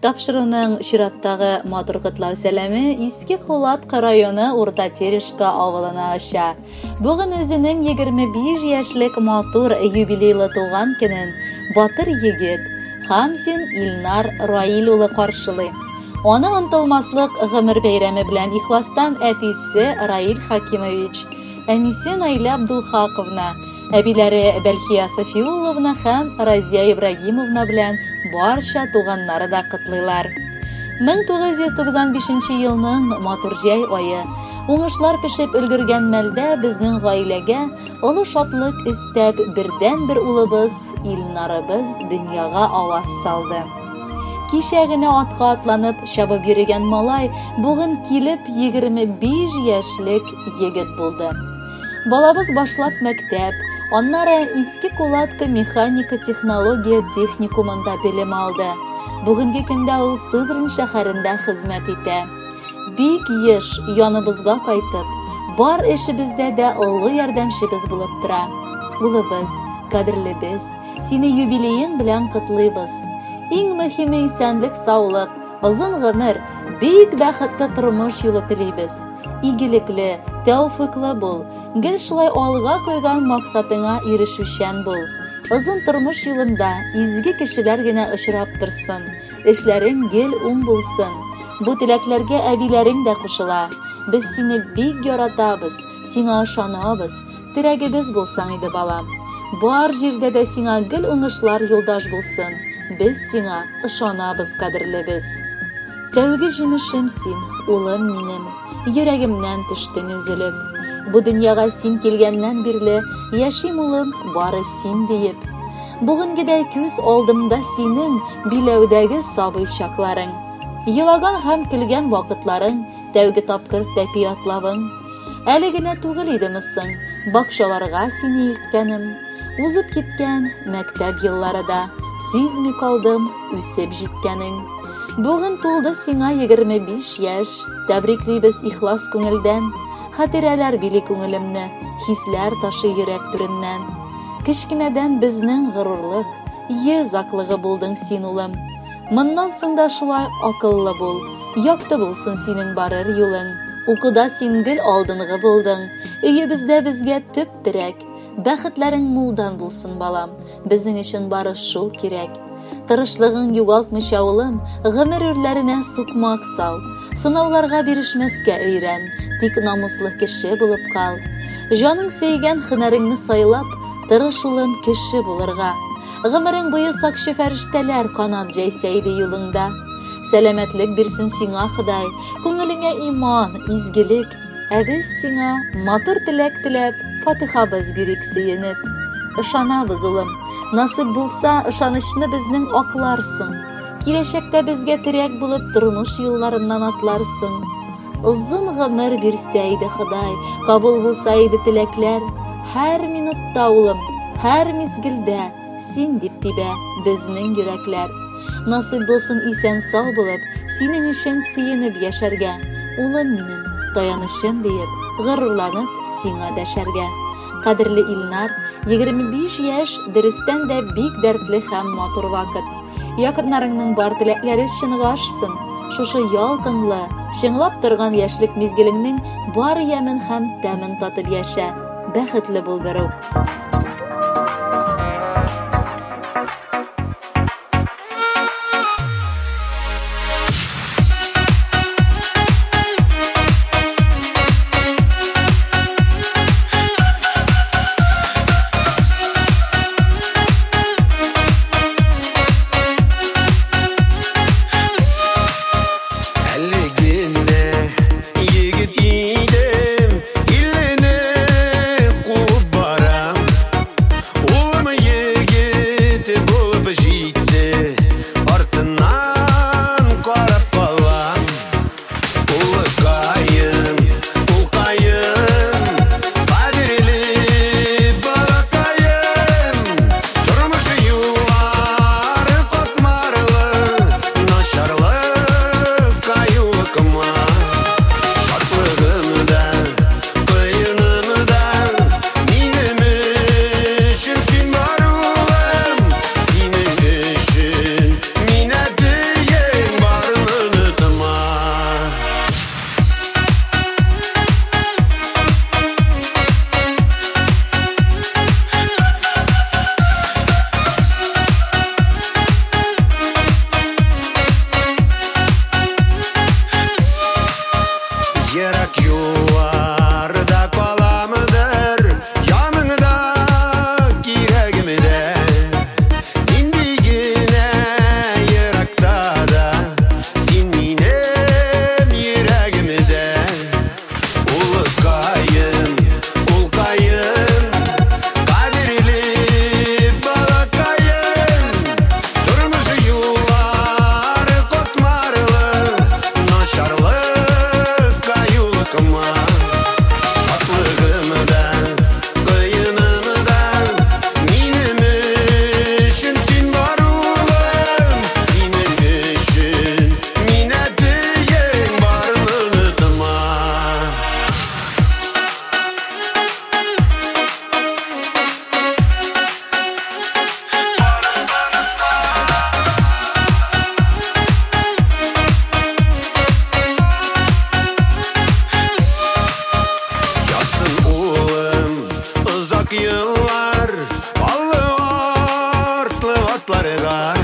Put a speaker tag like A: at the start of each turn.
A: Тапшыруның чираттагы матур котлау сәламе Иске Кулатка районы Урта Терешка авылына оча. Бүген үзенең 25 яшьлек матур юбилейлы туган көнен батыр егет Хамзин Илнар Раил улы каршылый. Аны онытылмаслык гомер бәйрәме белән ихластан әтисе Раил Хакимович, әнисе Наилә Абдулхаковна, әбиләре Бәлхия Сафиулловна һәм Разия Ибрагимовна белән барча туганнары да котлыйлар. 1995 елның матур җәй ае, уңышлар пешеп өлгергән мәлдә безнең гаиләгә олы шатлык өстәп бердәнбер улыбыз Илнарыбыз дөньяга аваз салды. Кичә генә атка атланып чабып йөрегән малай бүген килеп 25 яшьлек егет булды. Балабыз башлап мәктәп, аннары Иске Кулатка механика технология техникумында белем алды. Бүгенге көндә ул Сызрань шәһәрендә хезмәт итә. Бик еш яныбызга кайтып, бар эшебездә дә олы ярдәмчебез булып тора. Улыбыз, кадерлебез, сине юбилеең белән котлыйбыз. Иң мөһиме исәнлек, саулык, озын гомер, бик бәхетле тормыш юлы телибез. Игелекле, тәүфыйклы бул, гел шулай алга куйган максатыңа ирешүчән бул. Озын тормыш юлында изге кешеләр генә очрап торсын, эшләрең гел уң булсын. Бу теләкләргә әбиләрең дә кушыла. Без сине бик яратабыз, сиңа ышанабыз, терәгебез булсаң иде, балам. Бар җирдә дә сиңа гел уңышлар юлдаш булсын. Без сиңа ышанабыз, кадерлебез. Тәүге җимешем син, улым минем, йөрәгемнән төштең өзелеп. Бу дөньяга син килгәннән бирле яшим, улым, бары син диеп. Бүгенгедәй күз алдымда синең биләүдәге сабый чакларың. Елаган һәм көлгән вакытларың, тәүге тапкыр тәпи атлавың. Әле генә түгел идеме соң, бакчаларга сине илткәнем. Узып киткән мәктәп еллары да, сизми калдым үсеп җиткәнең. Бүген тулды сиңа 25 яшь, тәбриклибез ихлас күңелдән. Хатирәләр били күңелемне, хисләр ташый йөрәк түреннән. Кечкенәдән безнең горурлык, йөз аклыгы булдың син, улым. Моннан соң да шулай акыллы бул, якты булсын синең барыр юлың. Укуда син гел алдынгы булдың, өебездә безгә төп терәк. Бәхетләрең мулдан булсын, балам, безнең өчен бары шул кирәк. Тырышлыгың югалтмыйча, улым, гомер үрләренә сукмак сал. Сынауларга бирешмәскә өйрән, тик намуслы кеше булып кал. Җаның сөйгән һөнәреңне сайлап, тырыш, улым, кеше булырга. Гомерең буе сакчы фәрештәләр канат җәйсә иде юлыңда. Сәламәтлек бирсен сиңа Ходай, күңелеңә иман, изгелек. Ә без сиңа матур теләк теләп, фатихабыз бирик сөенеп. Ышанабыз, улым, насыйп булса, ышанычны безнең акларсың. Киләчәктә безгә терәк булып тормыш юлларыннан атларсың. Озын гомер бирсә иде Ходай, кабул булса иде теләкләр. Һәр минутта, улым, һәр мизгелдә син дип тибә безнең йөрәкләр. Насыйп булсын исән-сау булып, синең өчен сөенеп яшәргә. Улым минем, таянычым диеп, горурланып сиңа дәшәргә. Кадерле Илнар, 25 яшь дөрестән дә бик дәртле һәм матур вакыт. Якыннарыңның бар теләкләре чынга ашсын. Шушы ялкынлы, чыңлап торган яшьлек мизгелеңнең бар ямен һәм тәмен татып яшә. Бәхетле бул берүк.
B: Әле генә егет идем, илне куып барам. Болытларга.